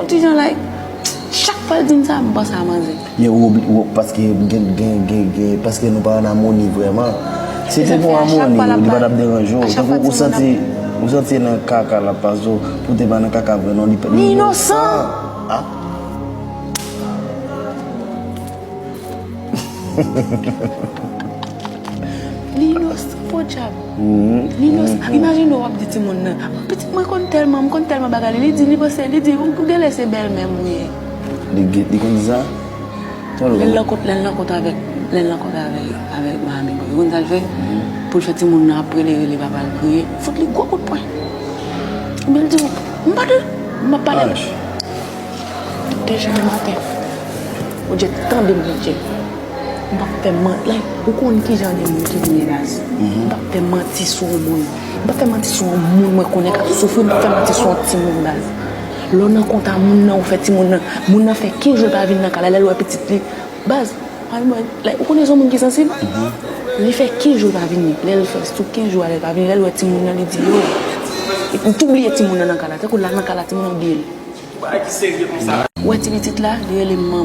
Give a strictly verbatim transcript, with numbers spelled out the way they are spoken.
Ti jan, like, chak fwa l di m sa, m panse a manzè. Men ou obli, ou, paske gen, gen, gen, gen, paske nou pa an amoni vrèman. Si te gen amoni, li pa t ap deranje w. Tankou ou santi, ou santi nan kaka l ap pase w, pou te pa nan kaka vre, non, li pa. Li inosan. Ah. Li inosan, podyab. Li inosan. Imajine w ap di timoun nan. Pitit mwen konn tèlman, m konn tèlman bagay li. Li di, li panse, li di, ou gen lè se bèlmè m ou ye. Li, li konn di sa? Lè l rankontre, lè l rankontre avèk, lè l rankontre avèk, avèk Miami Boy, ou konn sa l fè? Pou l fè timoun nan ap rele, rele papa l kriye, fout li gwo kout pwen. Oubyen l di, m pa de, m ap pale. Deja nan maten. Ou djè tande m, Bondye. M p ap fè manti. Like, ou konn ki jan de moun ki m ye, baz. M p ap fè manti sou yon moun. M p ap fè manti sou yon moun mwen konnen k ap soufri. M p ap fè manti sou yon timoun, baz. Lè w nan kontak moun nan, ou fè timoun nan, moun nan fè kenz jou l pa vin nan kay la, lè l wè pitit li, baz, like, ou konnen se yon moun ki sansib. Li fè kenz jou l pa vini. Lè l fè sou kenz jou a, lè l pa vini, lè l wè timoun nan, li di, yo, li tou bliye timoun nan nan kay la. Tankou l al nan kay la, timoun nan bliye l. Ou wè ti pitit la, li rele m manman.